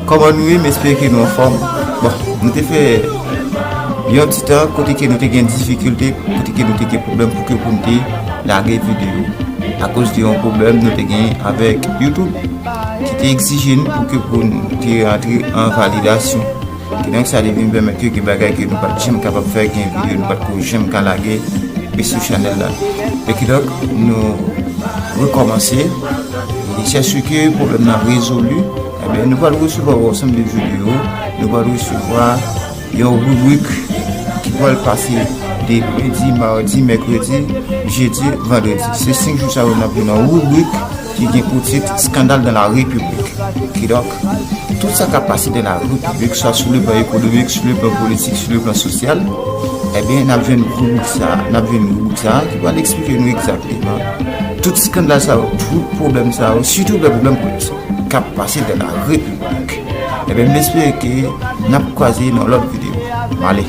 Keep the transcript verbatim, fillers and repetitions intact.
Kòman nou ye? M espere ke nou anfòm. Bon, nou te fè yon ti tan kote ke nou te gen difikilte, kote ke nou te gen pwoblèm pou ke pou nou te lage videyo. Akoz de yon pwoblèm nou te gen avèk YouTube, ki te egzije n pou ke pou nou te rantre an validasyon. Kidonk, sa te vin pèmèt ke gen bagay ke nou pa t janm kapab fè, gen videyo nou pa t ko janm ka lage, e sou chanèl la. E kidonk, nou rekòmanse. E sèske pwoblèm nan rezoli, ebyen, nou pral resevwa yon ansanm de videyo, nou pral resevwa yon ribrik ki pral pase de lendi, madi, mèkredi, jedi, vandredi. Se senk jou sa yo n ap jwenn yon ribrik ki gen pou tit Skandal dans la République. Kidonk, tout sa k ap pase dans la République, swa sou le plan ekonomik, sou le plan politik, sou le plan sosyal, ebyen, n ap jwenn ribrik sa, n ap jwenn ribrik sa ki pral eksplike nou egzakteman tout skandal sa yo, tout pwoblèm sa yo, sitou lè pwoblèm politik k ap pase dans la République. Ebyen, m espere ke n ap kwaze nan lòt videyo. M ale.